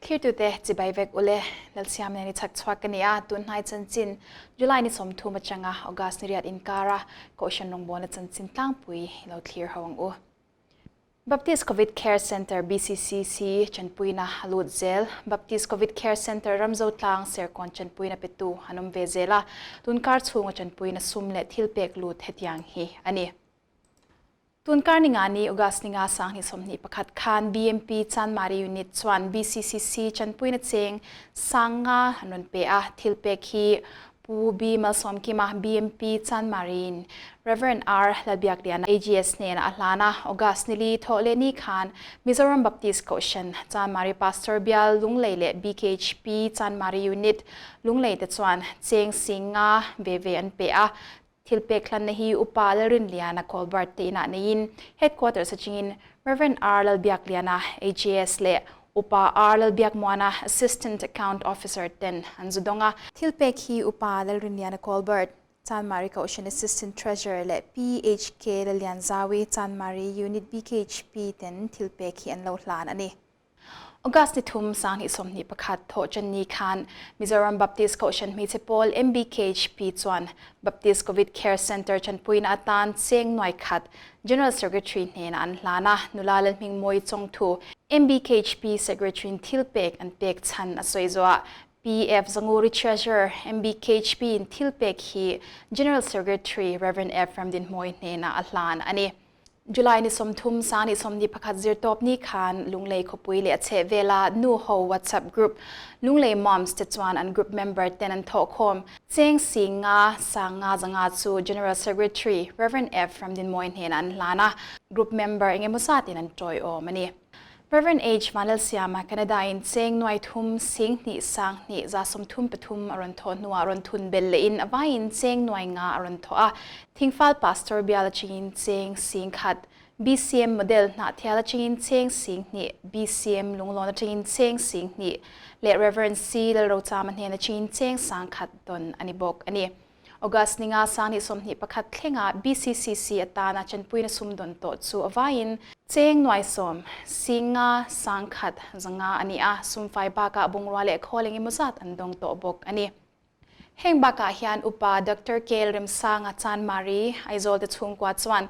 Thlirtute chibai vek ule, Lalsiam nen i chhak chhuak ka ni a, tunhnai chanchin July ni 30 atanga August ni riat inkara Kohhran rawngbawlna chanchin tlangpui i lo thlir ho ang u. Baptist Covid Care Centre, BCCC, chanpuina a lut zel. Baptist Covid Care Centre Ramzo tlang Serkawn chanpuina petu an awm ve zel a, tunkar chhunga chanpuina sum leh thil pek lut hetiang hi a ni. Tunkar ninga ni August ninga 2021 khan BMP Chanmari Unit chuan BCCC chanpuina cheng 5000 an rawn pe a, thil pek hi Pu B. Malsawmkima, BMP Chanmari-in Rev. R. Lalbiakliana, AGS hnenah a hlan a, August nili thawh leh ni khan Mizoram Baptist Kohhran, Chanmari Pastor Bial Lunglei leh BKHP Chanmari Unit, Lunglei te chuan cheng 50 ve ve an pe a. Thil pek hlanna hi Upa Lalrinliana Colbert te inah neiin Headquarters atangin Rev. R. Lalbiakliana, AGS leh Upa R. Lalbiakmuana, Assistant Account Officer ten an zu dawng a. Thil pek hi Upa Lalrinliana Colbert, Chanmari Kohhran Assistant Treasurer leh PHK Lalianzawi, Chanmari Unit BKHP ten thil pek hi an lo hlan a ni. August ni thum 2021 thawh ṭan ni khan Mizoram Baptist Kohhran Hmeichhe Pawl, MBKHP, chuan Baptist Covid Care Centre ṭanpuina atan cheng nuai khat General Secretary hnenah an hlan a, nula Lalhmingmawi Chawngthu, MBKHP Secretary-in thil pek an pek chhan a sawi zuah. PF Zanguri Treasurer, MBKHP-in thil pek hi General Secretary Rev. Ephraim Dinhmawi hnenah a hlan a ni. July ni 30 2021 zirtawp ni khan Lunglei khawpui leh a chhehvela nu ho WhatsApp group Lunglei Moms te chuan an group member ten an thawhkhawm cheng 50 500 500 chu General Secretary Rev. F Ramdinmawi hnenah an hlan a, group member engemaw zatin an tawiawm a ni. Rev. H Vanlalsiama Canada in cheng nuai thum 2000 133 a rawn thawh hnuah rawn thun bel lehin a vaiin cheng nuai nga a rawn thawh a. Thingfal Pastor bial atangin cheng 10,000, BCM model Hnahthial atangin cheng 2000, BCM Lunglawn atangin cheng 2000 leh Rev. C Lalrochama hnen atangin cheng 10,000 dawn a ni bawk a ni. August ninga 2021 thlenga BCCC atana chanpuina sum dawn tawh chu a vaiin cheng nuai sawm 50 1,100 500 a ni a, sumfai bakah bungrua leh khawl eng emaw zat an dawng tawh bawk a ni. Heng bakah hian Upa Doctor Kel Remsanga Chanmari, Aizawl te chhungkua chuan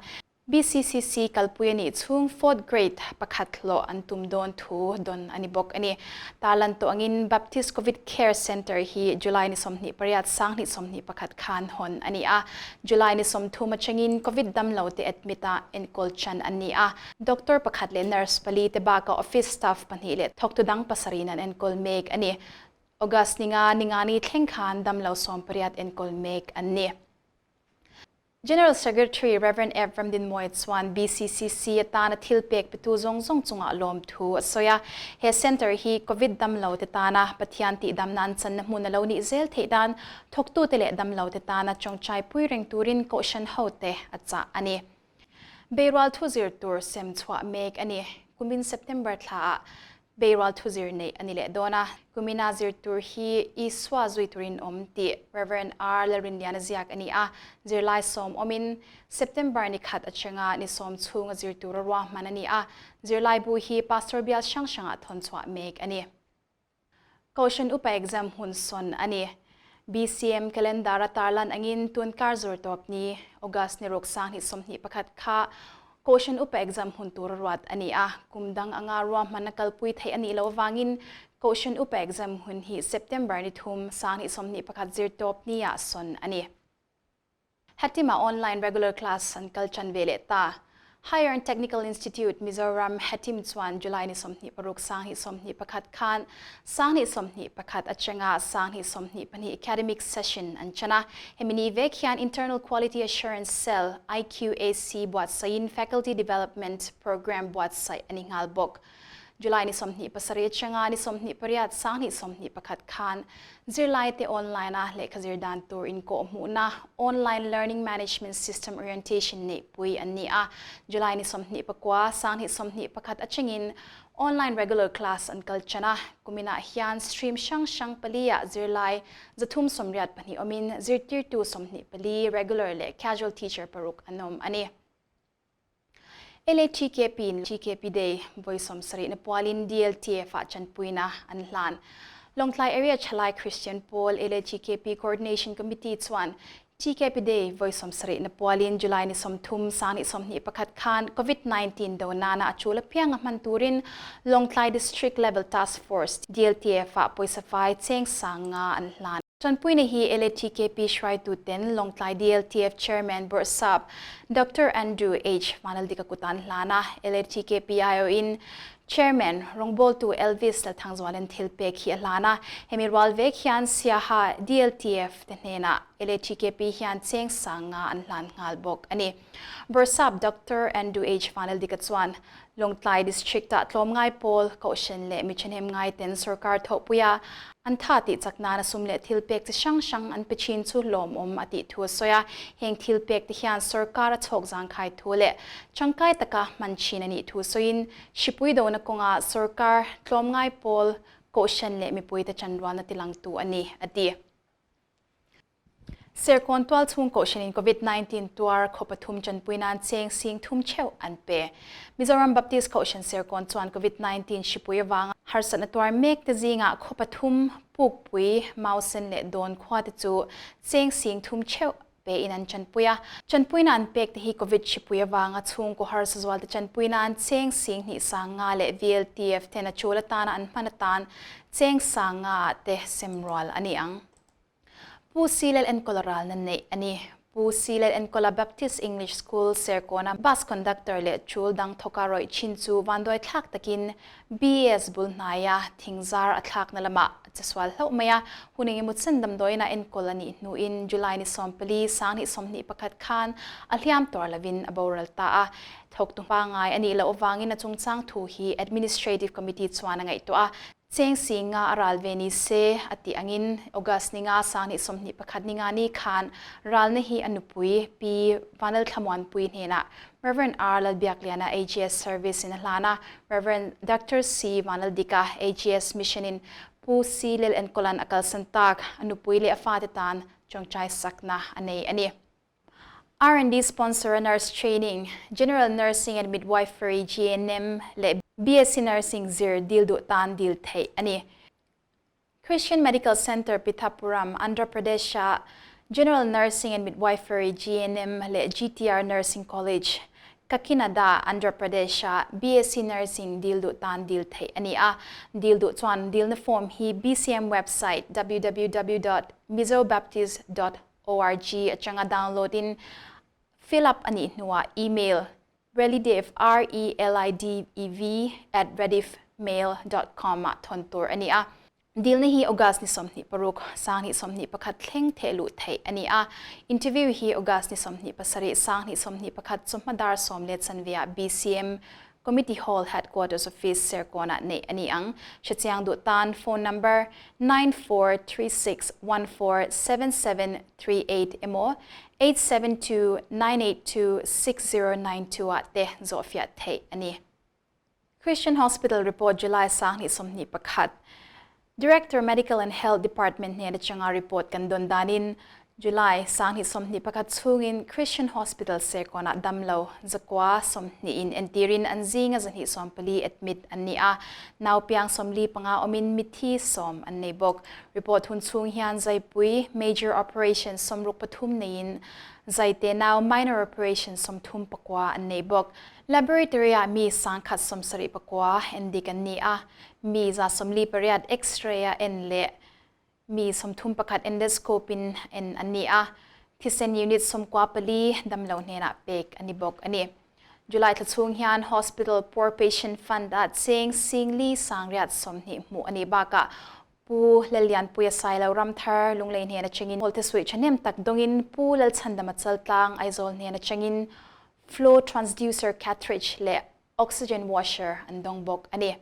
BCCC kalpui a nih chhung fourth grade pakhat hlawh an tum dawn thu dawn a ni bawk a ni. Tarlan tawh angin Baptist Covid Care Centre hi July ni 28 2021 khan hawn a ni a. July ni 30 atangin Covid damlo te admit a enkawl chan an ni a. Doctor pakhat leh nurse pali te bakah office staff pahnih leh thawktu dang pasarih in an enkawl mek a ni. August ni nga ningani thleng khan damlo 18 enkawl mek an ni. General Secretary Rev. Ev. Ramdinmawi chuan BCCC atana thil pek petu zawng zawng chungah lawmthu a sawi a. He centre hi Covid damlo te tana Pathian tihdamna an channa hmun a lo nih zel theih dan thawktute leh damlo te tana tawngtai pui reng turin kohhran hote a chah a ni. Beirual thuzir tur sem chhuah mek a ni. Kumin September thlaah Beirual thuzir neih a ni leh dawn a, kumina zir tur hi Isua zui turin awm tih Rev. R. Lalrinliana ziak a ni a, zirlai sawm awmin September ni khat atanga ni sawm chhunga zir tura ruahman a ni a, zirlaibu hi Pastor bial hrang hrangah thawn chhuah mek a ni. Kohhran Upa exam hun sawn a ni. BCM calendar a tarlan angin tun kar zur tawp ni, August ni ruk 2021 kha Kohhran Upa exam hun tur a ruat a ni a, kum dang anga ruahman a kalpui theih a nih loh avangin Kohhran Upa exam hun hi September ni thum 2021 zir tawp ni ah sawn a ni. Hatima online regular class an kal tan ve leh ta. Higher and Technical Institute, Mizoram, Hatim chuan July ni 26 2021 khan 2021 atanga 2022 academic session an chan a. Hemi ni vek hian Internal Quality Assurance Cell, IQAC, buatsaihin Faculty Development Programme buatsaih a ni nghal bawk. July ni 27 atanga ni 28 2021 khan zirlaite online a lehkha zir dan tur inkawh hmuhna Online Learning Management System Orientation neihpui an ni a. July ni 29 2021 atangin online regular class an kal tan a. Kuminah hian stream hrang hrang pali ah zirlai 382 awmin zirtirtu 24 regular leh casual teacher paruk an awm a ni. LATKP in TKP Day vawi 70 na pualin DLTF ah tanpuina an hlan. Lawngtlai Area Thalai Christian Pawl LATKP Coordination Committee chuan TKP Day vawi 70 na pualin July ni 30 2021 khan COVID-19 do nana a tul apianga hman turin Lawngtlai District Level Task Force DLTF ah pawisa fai cheng 5,000 an hlan. Tanpuina hi LATKP hruaituten Lawngtlai DLTF Chairman Bawrhsap Doctor Andrew H. Vanlaldika kut an hlan a, LATKP aiawhin Chairman rawngbawltu Elvis Lalthangzuala'n thil pek hi a hlan a, hemi rual vek hian Siaha DLTF te hnenah LATKP hian cheng 5,000 an hlan nghal bawk a ni. Bawrhsap Doctor Andrew H. Vanlaldika chuan Lawngtlai District-ah tlawmngai pawl, Kohhran leh mi thahnem ngaiten sorkar thawhpuia an tha tih chak nana sum leh thil pek chi hrang hrang an pe thin chu lawmawm a tih thu a sawi a. Heng thil pek te hian sorkar a chhawk zangkhai thu leh tangkai taka hman thin a nih thu sawiin hripui dona kawnga sorkar tlawmngai pawl, Kohhran leh mipuite chanrualna tilangtu a ni, a ti. Serkawn tualchhung kohhranin Covid 19 tuar khaw pathum tanpui nan cheng 30,000 theuh an pe. Mizoram Baptist Kohhran Serkawn chuan Covid 19 hripui avanga harsatna tuar mek te zingah khaw pathum, Pukpui, Mausen leh Dawn khua te chu cheng 30,000 theuh pe in an tanpui a. Tanpuina an pek te hi Covid hripui avanga chhungkaw harsa zual te tanpui nan cheng 2,500 leh VLTF ten a tul atana an hman atan cheng 5,000 ah te semrual a ni ang. Pu Silel Enkawla ralna neih a ni. Pu Silel Enkawla Baptist English School, Serkawna bus conductor leh tul dang thawka rawih thin chu vanduai thlak takin BAS bul hnaia thingzar a thlakna lamah a chesual hlauh mai a. Hun engemaw chen damdawiinah enkawl a nih hnuin July ni 14, 2021 khan a hliam tuar lovin a boral ta a. Thawktu pangngai a nih loh avangin a chungchang thu hi Administrative Committee chuan a ngaihtuah a. Cheng 5,000 a ral ve ni se a tih angin August ni nga 2021 ni nga ni khan ralna hi a nupui Pi Vanlalthlamuanpui hnenah Rev. R. Lalbiakliana AGS Service in a hlan a, Rev. Doctor C. Vanlaldika AGS Mission in Pu C. Lel Enkawla'n a kalsan tak a nupui leh a fate tan tawngtai sakna a nei a ni. R&D sponsor a nurse training, General Nursing and Midwifery, GNM, leh BSc Nursing zir dil duh tan dil theih a ni. Christian Medical Centre Pithapuram, Andhra Pradesh-a General Nursing and Midwifery, GNM, leh GTR Nursing College, Kakinada, Andhra Pradesh-a BSc Nursing dil duh tan dil theih a ni a. Dil duh chuan dilna form hi BCM website www dot mizobaptist dot org atanga download in fill up a nih hnuah email relidev, R-E-L-I-D-E-V, at rediffmail dot com ah thawn tur a ni a. Dilna hi August ni 26, 2021 thleng theh luh theih a ni a. Interview hi August ni 27, 2021 chawhma dar sawm let chanveah BCM Committee Hall Headquarters Office Serkawnah neih a ni ang. Hrechiang duh tan phone number 9436147738 emaw 8729826092 ah te zawhfiah theih a ni. Christian Hospital Report July 2021 Director Medical and Health Department hnen atanga report kan dawn danin July 2021 chhungin Christian Hospital Serkawnah damlo 920 in entirin an zinga 240 admit an ni a, naupiang 45 awmin mithi 10 an nei bawk. Report hun chhung hian zaipui major operation 63 neiin zaite nau minor operation 39 an nei bawk. Laboratory-ah mi 179 endik an ni a, mi 148 X-ray-a en leh mi 31 endoscope-in en an ni a, thisen unit 94 damlo hnenah pek a ni bawk a ni. July thla chhung hian Hospital Poor Patient Fund-ah cheng 4,020 hmuh a nih bakah Pu Lallianpuia Sailo Ramthar Lunglei hnen atangin Hawlte suih thahnem tak dawngin Pu Lalchhandama Chaltlang Aizawl hnen atangin Flow Transducer Cartridge leh Oxygen Washer an dawng bawk a ni.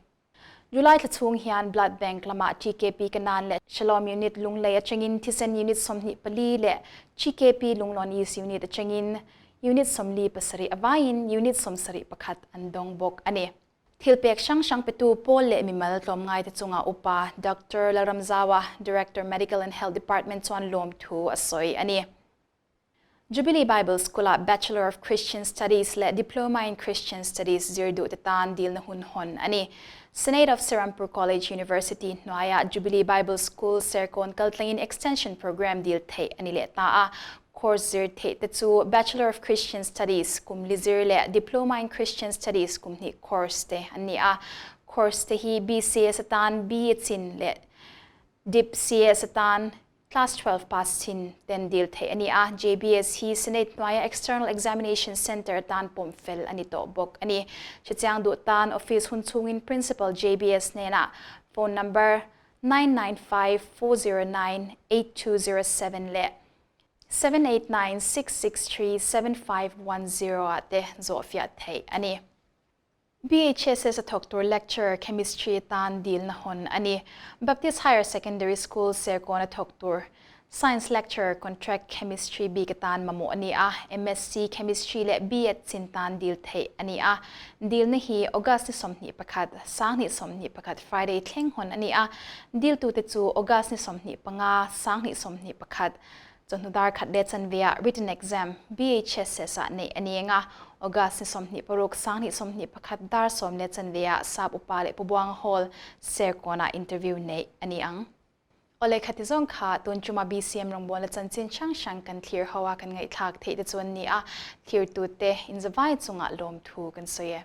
July thla chhung hian Blood Bank lamah TKP Kanan leh Shalom Unit Lunglei atangin thisen unit 24 leh TKP Lunglawn East Unit atangin unit 47 avaiin unit 71 an dawng bawk a ni. Thil pek hrang hrang petu pawl leh mimal tlawmngaite chunga upa Doctor Lalramzaua, Director Medical and Health Department chuan lawmthu a sawi a ni. Jubilee Bible School-ah Bachelor of Christian Studies leh Diploma in Christian Studies zir duhte tan dilna hun hawn a ni. Senate of Serampore College University hnuaiah Jubilee Bible School Serkawn kaltlangin Extension Programme dil theih a ni leh ta a. Course zir theih te chu Bachelor of Christian Studies kum li zir leh Diploma in Christian Studies kum hnih course te an ni a. Course te hi BCS atan BA chin leh Dip CS atan Class 12 pass chin ten dil theih a ni a, JBS hi Senate hnuaia External Examination Centre atan pawm fel a ni tawh bawk a ni. Hrechiang duh tan office hun chhungin Principal JBS hnenah phone number 995 409 8207 leh 789 663 7510 ah te zawhfiah theih a ni. BHSS a thawk tur lecturer Chemistry tan dilna hawn a ni. Baptist Higher Secondary School Serkawn a thawk tur Science lecturer contract Chemistry bik atan mamawh a ni a, MSc Chemistry leh BEd chin tan dil theih a ni a. Dilna hi August ni 21, 2021 Friday thleng hawn a ni a, diltute chu August ni 25, 2021 Chawhnu dar khat leh chanveah written exam BHSS ah neih a ni eng a, August ni 26, 2021 dar sawm leh chanveah Sap Upa leh Pu Buanga Hall, Serkawnah interview neih a ni ang. Awle khati zawng kha tun chuma BCM rawngbawlna chanchin hrang hrang kan thlir ho a kan ngaihthlak theih te chu an ni a, thlirtute inzavai chungah lawmthu kan sawi e.